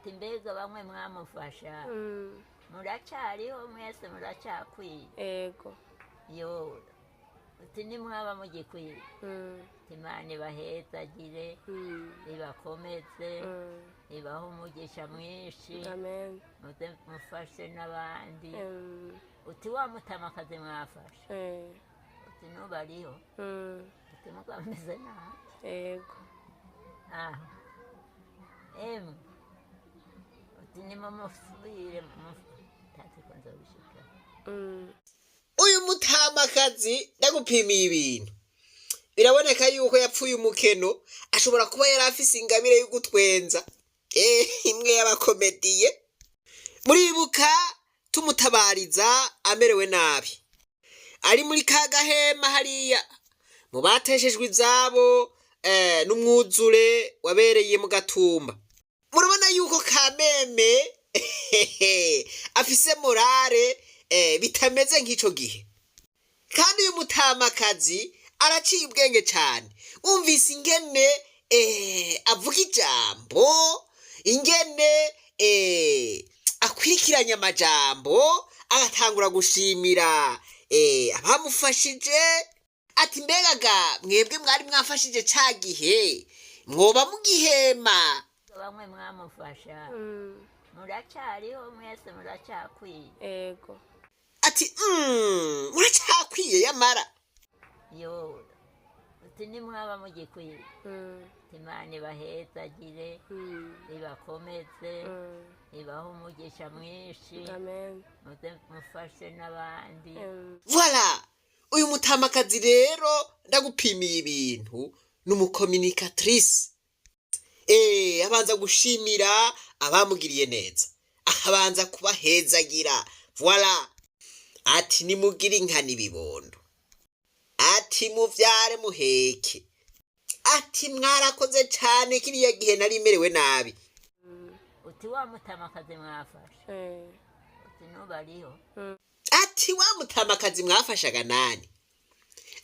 Ati mbega bamwe mwamufasha, muracariho mwese, muracakwiye? Ego. Yo, uti nimwaba mugikwiye, Imana ibahezagire, ibakomeze, ibahe umugisha mwinshi. Amen. Muze mufashe n'abandi. Uti wa mutamakazi mwafashe, uti nubu ariho, uti mugameze nabi. Ego. Aho emwe, uti nimumusubire tazi ko nzobishika. Uyu mutamakazi, ndagupimiye ibintu, biraboneka yuko yapfuye umukeno. Ashobora kuba yari afise ingabire yo gutwenza, imwe y'abakomediye. Muribuka tumutabariza amerewe nabi, ari muri ka gahema hariya mu bateshejwe izabo n'umwuzure wabereye mu Gatumba. Murabona yuko kameme afise morale, bitameze nk'ico gihe. Kandi uyu mutamakazi araciye ubwenge cyane. Wumvise ingene avuga ijambo, ingene akwirikiranya amajambo, agatangura gushimira abamufashije, ati mbega ga mwebwe mwari mwafashije ca gihe, mwoba mugihema? Bamwe mwamufasha, muracariho mwese, muracakwiye? Ego. Ati muracakwiye yamara? Yo, uti nimwaba mugikwiye, Imana ibahezagire, ibakomeze, ibahe umugisha mwinshi. Amen. Muze mufashe n'abandi. Voilà, uyu mutamakazi rero, ndagupimiye ibintu, ni umu communicatrice. Abanza gushimira abamugiriye neza, akabanza kubahezagira. Voilà, ati nimugire inka n'ibibondo, ati muvyare muheke, ati mwarakoze cane kiriya gihe nari merewe nabi. Uti wa mutamakazi mwafashe, uti nubu ariho? Ati wa mutamakazi mwafashaga nani,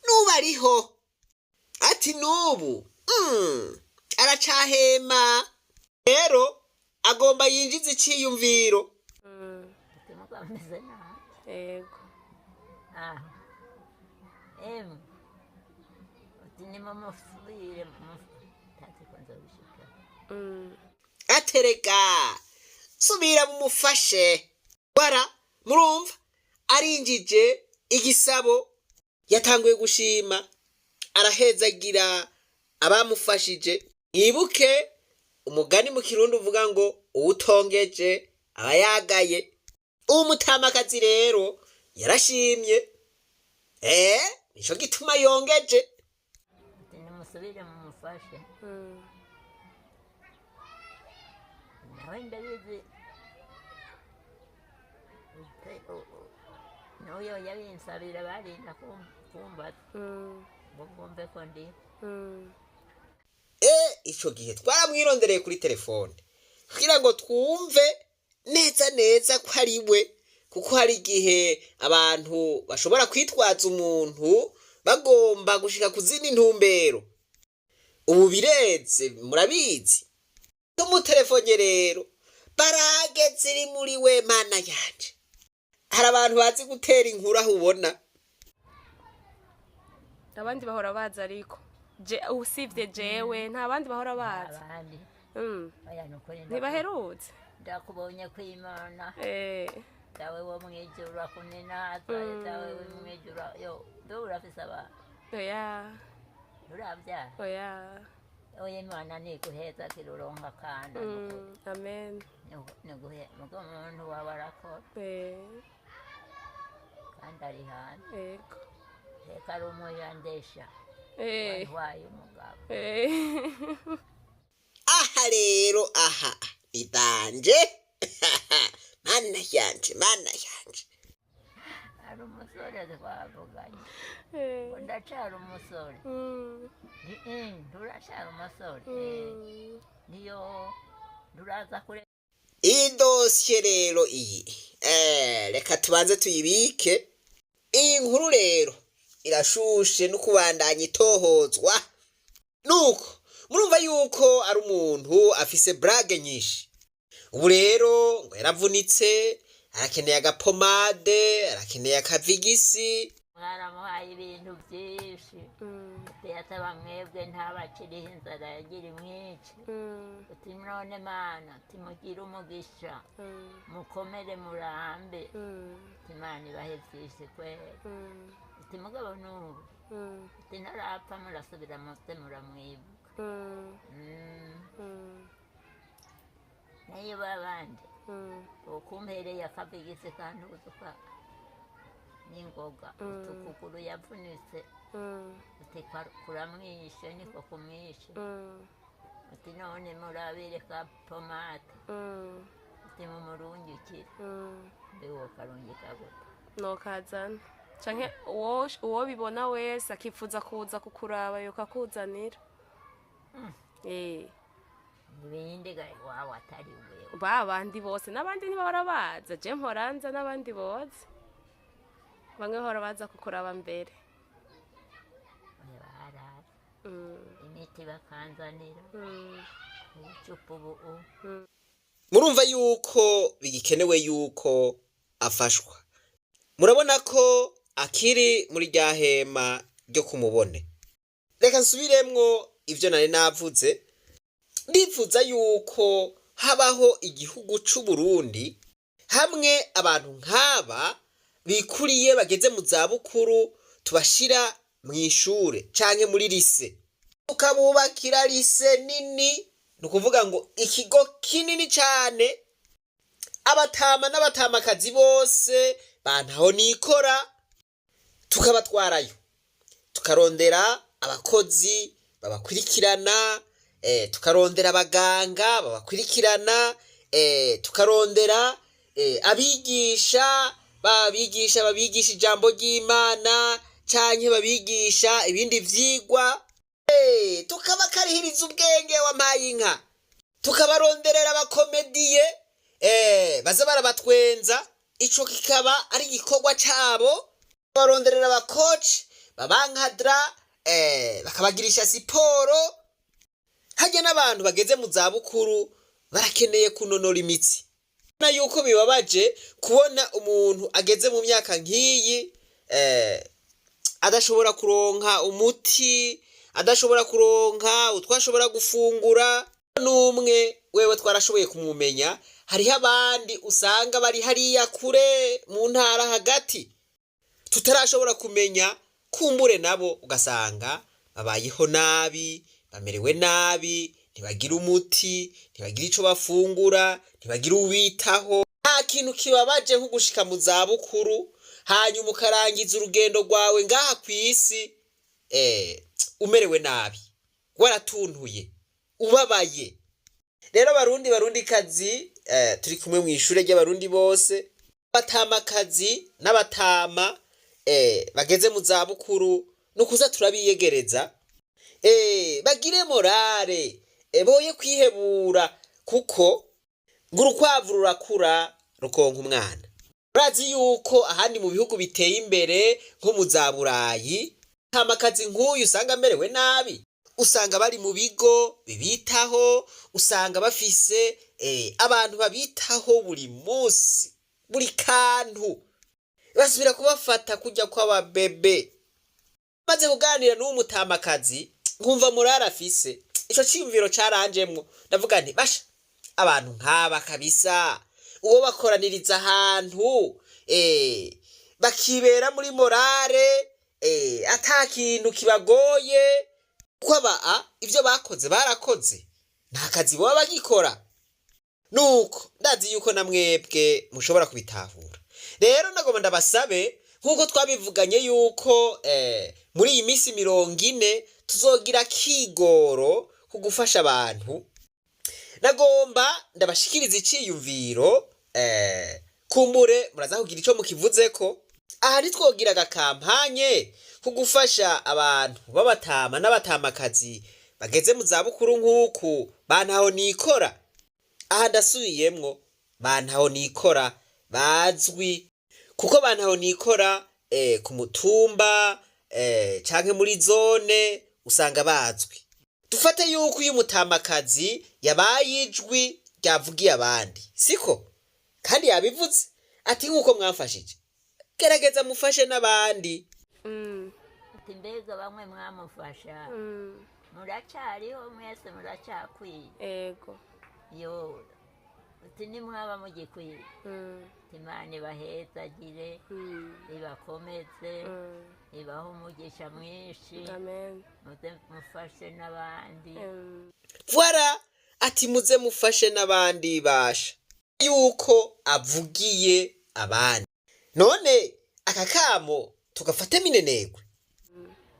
nubu ariho? Ati nubu aracahema. Rero agomba yinjize iciyumviro. Uti mugameze nabi. Ego. Aho emwe, uti nimumusubire tazi ko nzobishika. Atereka subira mumufashe. Wara murumva arinjije igisabo, yatanguye gushima, arahezagira abamufashije. Mwibuke umugani mu Kirundi uvuga ngo uwutongeje aba yagaye. Uwo mutamakazi rero yarashimye, nico gituma yongeje. Uti nimusubire mumufashe. Nawe ndabizi. N'uyo yabinsabira, barinda kumbaza ngo bumve ko ndi. Ico gihe twaramwirondereye kuri telefone kugira ngo twumve neza neza ko ari we, kuko hari igihe abantu bashobora kwitwaza umuntu bagomba gushika ku zindi ntumbero. Ubu bireze, murabizi. Tumutelefone rero, barage ziri muri we. Mana yanje, hari abantu bazi gutera inkuru aho ubona. Abandi bahora baza, ariko je usivye jewe nta bandi bahora baza. Abandi? Oya, nukuri. Ntibaherutse. Ndakubonye kw'Imana. Dawe wo mwijuru akuninaza. Dawe wo mwijuru, yo ndo urafise abana? Oya. Uravyara? Oya. Oya, Imana niguheza kiruronka akana. Amen. Niguhe mugo umuntu wawe arakora kandi ari hanze. Ego. Reka ari umuyandesha wantwaye umugabo. Aha rero, aha ni danger. Mana yanje, mana yanje! Ari umusore twavuganye ngo ndacara umusore. Nturacari umusore. Niyo nturaza kure. Iyi dosiye rero iyi, reka tubanze tuyibike. Iyi nkuru rero irashushe no kubandanya itohozwa. Nuko murumva yuko ari umuntu afise blague nyinshi. Ubu rero ngo yaravunitse, arakeneye agapomade, arakeneye akavigisi. Mwaramuhaye ibintu byinshi. Uti yataba mwebwe ntabakiriho, inzara yagira imwice. Uti none Mana, timugire umugisha, mukomere murambe. Uti Imana ibahe byinshi kwera. Uti mugabo n'ubu, uti ntarapfa, murasubira muze muramwibuka. Nayo babandi ukumpereye akavigisi kantuzuka n'ingoga, uti ukuguru yavunitse, uti kuramwishe, niko kumwishe. Uti none murabire ka pomate, uti mumurungikire. Mbe wokarungika gute? Nokazana canke uwo bibona wese akifuza kuza kukuraba yokakuzanira. Ibindi ga wawe atari wewe. Ba bandi bose n'abandi ntibahora baza, je mporanza n'abandi boza, bamwe bahora baza kukuraba mbere. Oya, baraza imiti bakanzanira, ubucupa ubu. Murumva yuko bigikenewe yuko afashwa. Murabona ko akiri muri rya hema ryo kumubone. Reka nsubiremwo ivyo nari navuze. Ndifuza yuko habaho igihugu c'Uburundi hamwe abantu nk'aba bikuriye bageze mu zabukuru tubashira mw'ishure canke muri lycée, tukabubakira lycée nini, ni ukuvuga ngo ikigo kinini cane, abatama n'abatamakazi bose bantaho nikora tukabatwarayo, tukarondera abakozi babakurikirana, tukarondera abaganga babakurikirana, tukarondera abigisha babigisha, babigisha ijambo ry'Imana canke babigisha ibindi vyigwa, tukabakarihiriza ubwenge wampaye inka, tukabaronderera abacomédiens baza barabatwenza, ico kikaba ari igikorwa cabo, baronderera abacoach babankadra, bakabagirisha siporo. Harya n'abantu bageze mu zabukuru barakeneye kunonora imitsi. Na yuko bibabaje kubona umuntu ageze mu myaka nk'iyi adashobora kuronka umuti, adashobora kuronka utwashobora gufungura. N'umwe wewe twarashoboye kumumenya, hariho abandi usanga bari hariya kure mu ntara hagati tutarashobora kumenya. Kumbure nabo ugasanga babayeho nabi, bamerewe nabi, ntibagira umuti, ntibagira ico bafungura, ntibagira uwitaho. Nta kintu kibabaje nko gushika mu zabukuru hanyuma ukarangiza urugendo rwawe ngaha kw'isi umerewe nabi, waratuntuye, ubabaye. Rero Barundi, Barundi kazi, turi kumwe mu ishure ry'Abarundi bose, abatamakazi n'abatama bageze mu zabukuru, ni ukuza turabiyegereza, bagire morale, boye kwihebura, kuko ngo urukwavu rurakura rukonka umwana. Urazi yuko ahandi mu bihugu biteye imbere nko mu za Burayi, tamakazi nk'uyu usanga amerewe nabi, usanga bari mu bigo bibitaho, usanga bafise abantu babitaho buri munsi, buri kantu, basubira kubafata kurya kw'ababebe. Maze kuganira n'uwo mutamakazi nkumva morale afise, ico ciyumviro caranjemwo, ndavuga nti basha, abantu nk'aba kabisa uwo bakoraniriza ahantu bakibera muri morale, ata kintu kibagoye, kuko aba ivyo bakoze barakoze, nta kazi boba bagikora. Nuko ndazi yuko na mwebwe mushobora kubitahura. Rero nagomba ndabasabe, nk'uko twabivuganye yuko muri iyi minsi 40 tuzogira kigoro ku gufasha abantu, nagomba ndabashikiriza iciyumviro, kumbure muraza kugira ico mukivuzeko. Aha ntitwogira agakampanye ko gufasha abantu b'abatama n'abatamakazi bageze mu zabukuru nk'uku bantaho nikora? Aha ndasubiyemwo, bantaho nikora bazwi, kuko bantaho nikora ku mutumba canke muri zone usanga bazwi. Dufate yuko iyo umutamakazi yabaye ijwi rya ryavugiye abandi, siko? Kandi yabivuze ati nk'uko mwamfashije, gerageza mufashe n'abandi. Uti mbega bamwe mwamufasha, muracariho mwese, muracakwiye? Ego. Yo, uti nimwaba mugikwiye, uti Imana ibahezagire, ibakomeze, ibahe umugisha mwinshi. Amen. Muze mufashe n'abandi. Voilà, ati muze mufashe n'abandi, basha yuko avugiye abandi. None aka kamo tugafate minenegwe?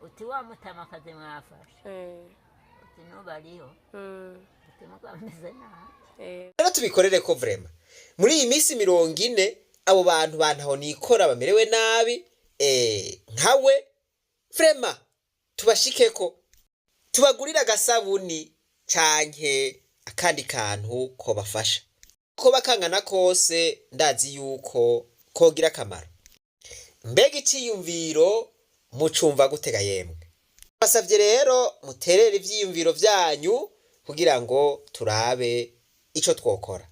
Uti wa mutamakazi mwafashe, uti nubariho, uti mugameze nabi. Rero tubikorere ko vraiment muri iyi minsi 40 abo bantu bantaho nikora bamerewe nabi, nkawe, vraiment tubashikeko, tubagurire agasabuni canke akandi kantu kobafasha, ko bakangana kose ndazi yuko kogira akamaro. Mbega iciyumviro mucumva gutega yemwe? Basavye rero muterere ivyiyumviro vyanyu kugira ngo turabe ico twokora.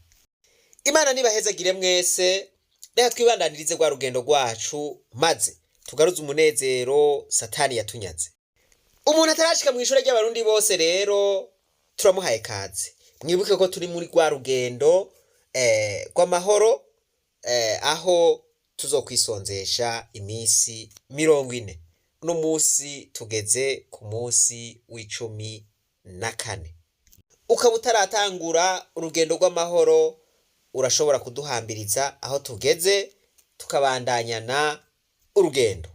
Imana nibahezagire mwese. Reka twibandanirize rwa rugendo rwacu, maze tugaruze umunezero Satani yatunyaze. Umuntu atarashika mu ishure ry'Abarundi bose rero turamuhaye kaze. Mwibuke ko turi muri rwa rugendo rw'amahoro, aho tuzokwisonzesha iminsi 40. Uno munsi tugeze ku munsi wa 14. Ukaba utaratangura urugendo rw'amahoro, urashobora kuduhambiriza aho tugeze, tukabandanyana urugendo.